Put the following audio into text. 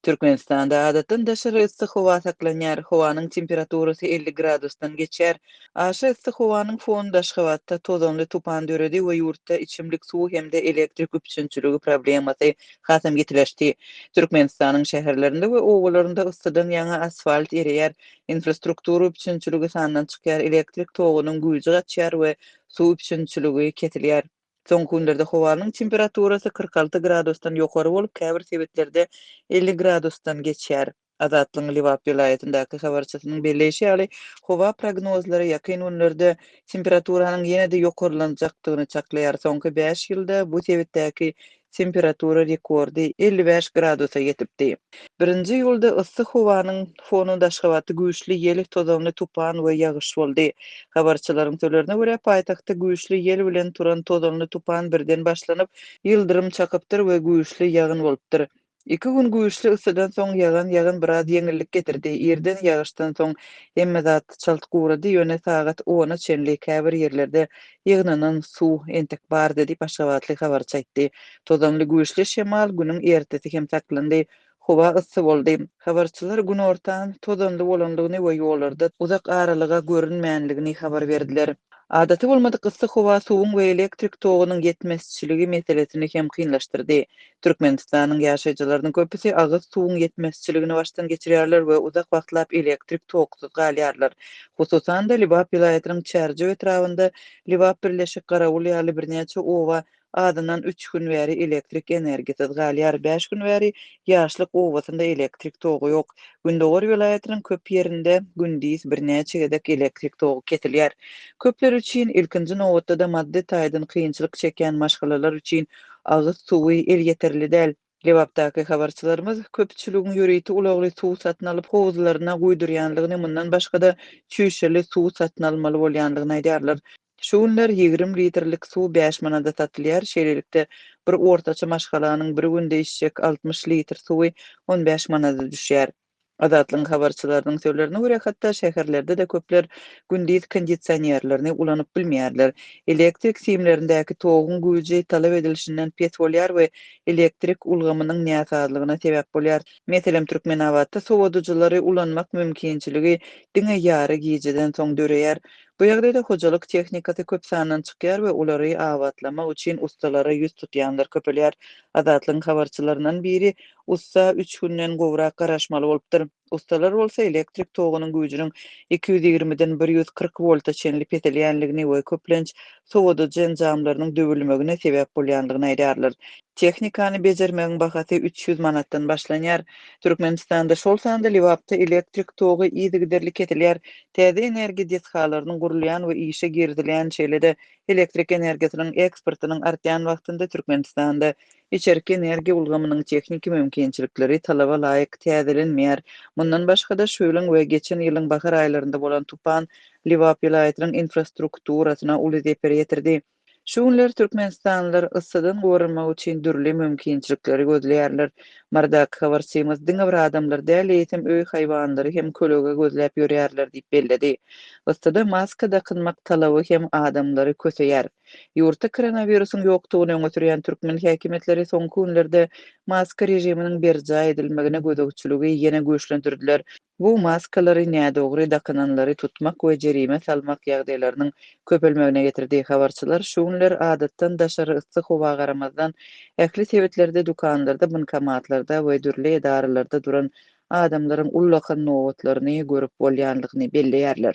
Türkmenistanda adatdan daşary yssy howa saklanýar, howanyň temperaturasy 50 gradusdan geçýär. Aşa yssy howanyň fonunda Aşgabatda tozanly tupan döredi we ýurtda içimlik suwy hem-de elektrik üpjünçiligi problemasy hasam ýitileşdi. Türkmenistanyň şäherlerinde we obalarynda yssydan ýaňa asfalt ereýär, infrastruktura üpjünçiligi sandan çykýar, elektrik togunyň güýji gaçýar we suw üpjünçiligi kesilýär. Soňky günlerde howanyň temperaturasy 46 gradusdan ýokary bolup, käbir sebitlerde 50 gradusdan geçýär. Azatlygyň Lebap welaýatyndaky habarçysynyň belleýşi ýaly, howa prognozlary ýakyn günlerde temperaturanyň ýene-de ýokarlanjakdygyny çaklaýar. Soňky bäş ýylda bu sebitdäki temperatura rekordy 55 gradusa ýetipdi. Birinji iýulda yssy howanyň fonunda Aşgabatda güýçli ýel, tozanly tupan we ýagyş boldy. Habarçylaryň sözlerine görä, paýtagtda güýçli ýel bilen turan tozanly tupan birden başlanyp, ýyldyrym çakypdyr we güýçli ýagyn bolupdyr. Iki gün güýçli yssydan soň ýagan ýagyn biraz ýeňillik getirdi. Irden ýagyşdan soň hemme zat çalt gurady, ýöne sagat ona çenli käbir ýerlerde ýygnanan suw entek bardy diýip, aşgabatly habarçy aýtdy. Tozanly güýçli şemal günüň ertesi hem saklandy. Howa yssy boldy. Habarçylar günortan tozanly bolandygyny we ýollarda uzak aralyga görünmänligini habar berdiler. Adaty bolmadyk yssy howa suwuň we elektrik togunyň ýetmezçiligi meselesini hem kynlaşdyrdy. Türkmenistanyň ýaşaýjylarynyň köpüsi agyz suwuň ýetmezçiligini başdan geçirýärler we uzak wagtlap elektrik toksuz galýarlar. Hususan-da, Lebap welaýatynyň Çärjew etrabynda Lebap, Birleşik, Garawul ýaly birnäçe oba Azyndan üç gün bäri elektrik energiýasyz galýar. Bäş gün bäri Ýaşlyk obasynda elektrik togy ýok. Gündogar welaýatynyň köp ýerinde gündiz birnäçe gezek elektrik togy kesilýär. Köpler üçin, ilkinji nobatda-da maddy taýdan kynçylyk çekýän maşgalalar üçin agyz suwy elýeterli däl. Lebapdaky habarçylarymyz köpçüligiň ýörite ulagly suw satyn alyp, howuzlaryna guýdurýandygyny, mundan başga-da, çüýşeli suw satyn almaly bolýandygyny aýdýarlar. Şu günler 20 litrlik suw bäş manada satylýar, şeýlelikde, bir ortaça maşgalanyň bir günde içjek 60 litr suwy 15 manada düşýär. Azatlygyň habarçylarynyň sözlerine görä, hatda şäherlerde-de köpler gündiz kondisionerlerini ulanyp bilmeýärler. Elektrik simlerindäki toguň güýji talap edilişinden pes bolýar we elektrik ulgamynyň näsazlygyna sebäp bolýar. Meselem, Türkmenabatda sowadyjylary ulanmak mümkinçiligi diňe ýary gijeden soň döreýär. Bu ýagdaýda hojalyk tehnikasy köp sandan çykýar we olary abatlamak üçin ussalara ýüz tutýanlar köpelýär. Azatlygyň habarçylaryndan biri ussa üç günden gowrak garaşmaly bolupdyr. Ussalar bolsa elektrik togunyň güýjüniň 220-den 140 wolta çenli peselýänligini we köplenç sowadyjy enjamlarynyň döwülmegine sebäp bolýandygyny aýdýarlar. Tehnikany bejermegiň bahasy 300 manatdan başlanýar. Türkmenistanda, şol sanda Lebapda elektrik togy yzygiderli kesilýär. Täze energiýa desgalarynyň gurulýan we işe girizilýän, şeýle-de elektrik energiýasynyň eksportynyň artýan wagtynda Türkmenistanda içerki energiýa ulgamynyň tehniki mümkinçilikleri talaba laýyk täzelenmeýär. Mundan başga-da, şu ýylyň we geçen ýylyň bahar aýlarynda bolan tupan Lebap welaýatynyň infrastrukturasyna uly zeper ýetirdi. Şu günler türkmenistanlylar yssydan goranmak üçin dürli mümkinçilikleri gözleýärler. Marydaky habarçymyz diňe bir adamlar däl, eýsem öý haýwanlary hem kölege gözläp ýörýärler diýip belledi. Yssyda maska dakynmak talaby hem adamlary köseýär. Ýurtda koronawirusyň ýokdugyny öňe sürýän türkmen häkimiýetleri soňky günlerde maska režiminiň berjaý edilmegine gözegçiligi ýene güýçlendirdiler. Bu maskalary nädogry dakynanlary tutmak we jerime salmak ýagdaýlarynyň köpelmegine getirdi. Habarçylar şu günler adatdan daşary yssy howa garamazdan, ähli sebitlerde dükanlarda, bankomatlarda we dürli edaralarda duran adamlaryň ullakan nobatlaryny görüp bolýandygyny belleýärler.